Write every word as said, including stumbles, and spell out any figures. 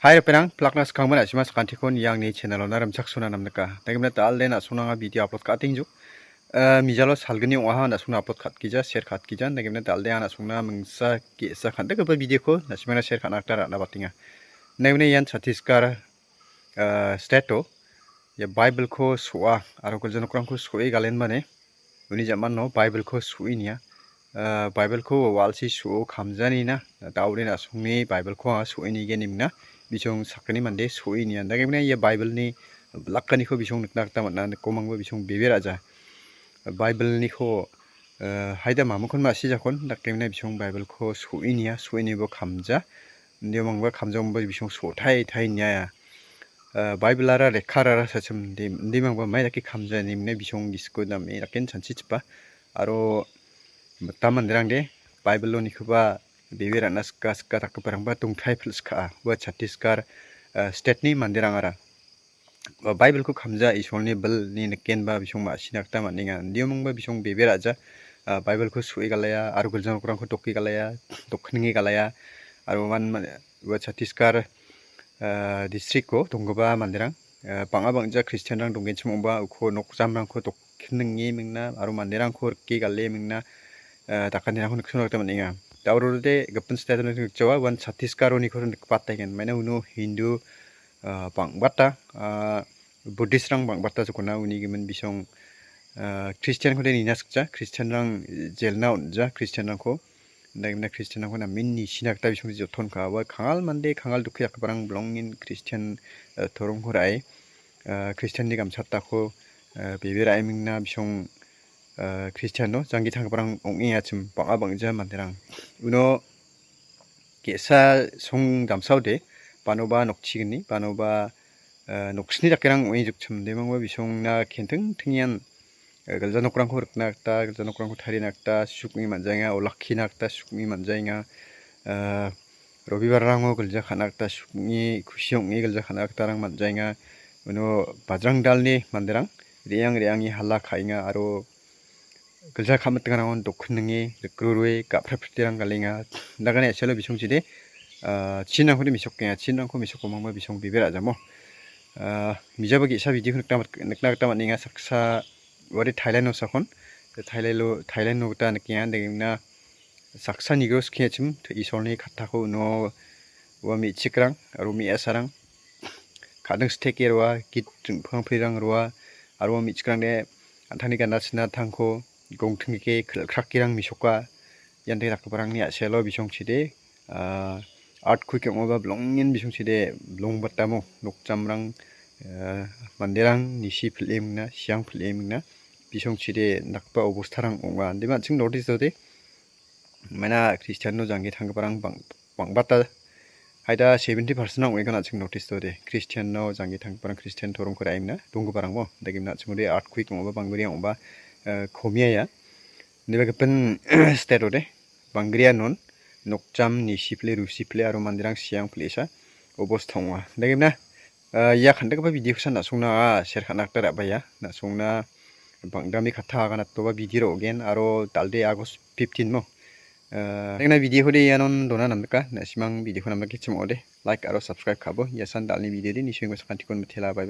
Hai, ripengrang, pilakna skangba na·sima sakantikon iangni channel-ona rimchaksona namnika. Dagimna dal·de na·songna anga video upload ka·atengjuk. Eh, mijalo salgni ong·aha na·songna upload ka·atgija, share ka·atgija. Dagimna dal·de anga na·songna mingsa ge·sa kan·dakgipa video-ko na·simana share ka·na gita ra·na batenga. Dagimna ian Chhattisgarh, eh, state-o ia Bible-ko so·a aro gilja nokrangko so·e galenbane uni ja·mano Bible-ko so·e nia. Ah, Bible-ko wa·alchi so·o kamjanina, da·ode na·songni Bible-ko anga so·e nigen imingna bisong sakgni mande so·e nia. Dagimna ia Bible-ni blakaniko bisong nikna gita man·a, nikomangba bisong bebe ra·ja. Bible-niko, eh, haida mamikon ma·sijakon, dakemna bisong Bible-ko so·e nia, so·e nibo kamja. Indiamangba kamja ongba bisong so·tai tai nia. Eh, Bible-ara lekkarara sachim, indi, indimangba mai dake kamja ine bisong gisiko name daken chanchichipa. Aro mitam manderangde Bible-onikoba bebe ra·na sika sika dakgiparangba dongtai pil·skaa. Ua Chhattisgarh, eh, state-ni manderangara. Ba Bible-ko kamja Isolni bilni nikenba bisong ma·sina gita man·enga. Indiamangba bisong bebe ra·ja, ah, Bible-ko so·e galaya, aro gilja nokrangko doke galaya, dokninge galaya, aro uan ma-, ua Chhattisgarh, ah, district-o donggipa manderang, ah, bang·a bang·ja Kristianrang donggenchim ong·ba uko nokjamrangko dokninge mingna, aro manderangko rike gale mingna, ah, dakanirangko niksona gita man·enga. Daurode gipin state-o nikjawa, uan Chhattisgarh-oniko nikbataigen. Maina uno Hindu, ah, bang·bata, ah, Buddhist-rang bang·bata jokona uni gimin bisong, ah, Christian-kode nina sikja, Christian-rang jelna on·ja, Christian-rangko. Indakemna Christian-rangko namen nisina gita bisong jotonka. Ua kangal mande, kangal dokke dakgiparang bilongin Christian, ah, toromko ra·e, ah, Christian-ni gamchatako, ah, bebe ra·e mingna bisong, ah, Christian-o janggi tanggiparang ong·e achim bang·a bang·ja manderang. Uno ge·sa song damsaode, banoba nokchigni, banoba, eh, noksni dakerang ong·e jokchim. Demangba bisongna kenting tingian, eh, gilja nokrangko rikna gita, gilja nokrangko tarina gita sukni man·jaenga, olakkina gita sukni man·jaenga. Eh, Robibarrango gilja ka·na gita sukni kusi ong·e gilja ka·na gitarang man·jaenga. Uno bajrang dalni manderang re·ang re·ange hala ka·enga aro gilja ka·mitingrangon dokninge rikrurue ga·pratprattirang galenga. Dagane a·selo bisongchide, ah, chinrangkode mesokenga. Chinrangko mesokgimangba bisong bebe ra·jamo. Ah, mijaba ge·sa video-ko nikna, nikna gita man·enga. Saksa uade Thailand-o sakon. Thailand-o, Thailand-o gita nikenga. Dagimna saksa nigro skengachim Isolni kattako uno ua me·chikrang aro me·asarang ka·ding steke roa, git ring·pangprirang roa, aro ua me·chikrangde an·tangni gana china tangko gongtingke kil·krakerang mesoka. Ian de dakgiparangni a·selo bisongchide, ah, earthquake ong·oba bilongen bisongchide bilongbatamo nokjamrang, ah, manderang nisi pil·e mingna, siang pil·e mingna bisongchide dakgipa obostarang ong·a. Indeba an·ching North East-ode maina Kristiano janggi tanggiparang bang-, bang·bata. Haida seventy percent-rang ong·enga an·ching North East-ode. Kristiano janggi tanggiparang Kristian toromko ra·emna donggiparangbo. Dagimna an·chingode earthquake ong·oba banggri ong·oba, eh, komiaia. Indiba gipin state-ode banggrianon nokjam nisi pile, rusi pile aro manderang siang pile sa obosta ong·a. Dagimna, eh, ia kandikgipa video-kosa na·songna, ah, share ka·na gita ra·baia. Na·songna bang·dami katta aganatoba video-ra on·gen aro dal·de August fifteen mo. Eh, dagimna video-kode ianon dona namnika. Na·simang video-ko namnike chim ong·ode. Like aro subscribe ka·bo. Iasan dal·ni video-de nisengba sakantikon mitela. Bye bye.